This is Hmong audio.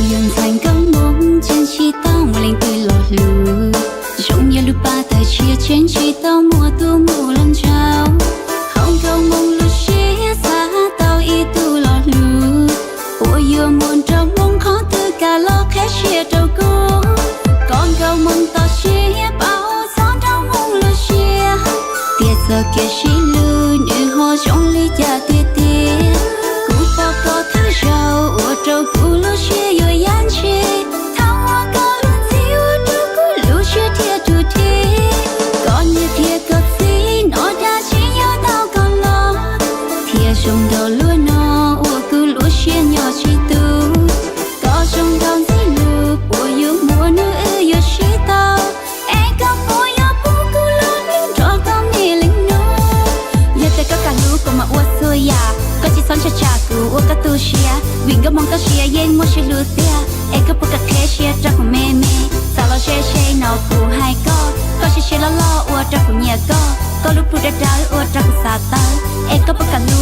Yog ntxhais nkauj Hmoob tseem tsis tau muaj leej twg los hlub, zoo yog lub paj tawg tshiab tseem tsis tau muaj tus mus los ntsauv. Hauv nkauj Hmoob lub siab xav tau ib tug los hlub, puas yuav muaj nraug Hmoob qhov twg kam los qheb siab rau kuv. Koj nkauj Hmoob toj siab paub txog nraug Hmoob lub siab, tias txoj kev sib hlub nws ho zoo li cas tiag tiag. Kuv pom koj thawj zaug ua rau kuv lub siab yuav yaj ntshis, thaum uas koj lub ntxim ua rau kuv lub siab thiaj rug rhib. Koj niam thiab koj txiv noj dab tsi yuav tau koj los, thiaj zoo nraug luaj no uas kuv lub siab nyob tsis tu. Koj zoo nraug ntxim hlub puas yuav muaj hnub wb yuav sib tau, es koj puas yuav pub kuv los hlub nrog koj me leej nus. Yog tias koj kam hlub kuv mas ua txhua yam, koj tsis txhob ntshai tsam kuv ua koj tu siab, vim nkauj Hmoob toj siab yeej muaj sib hlub tiag. Es koj puas kam qheb siab rau kuv me me? Xav los ze ze no kuv hais koj, koj siab siab loj loj ua rau kuv nyiam koj, koj lub plhu dawb dawb ua rau kuv xav tawv. Es koj puas kam hlub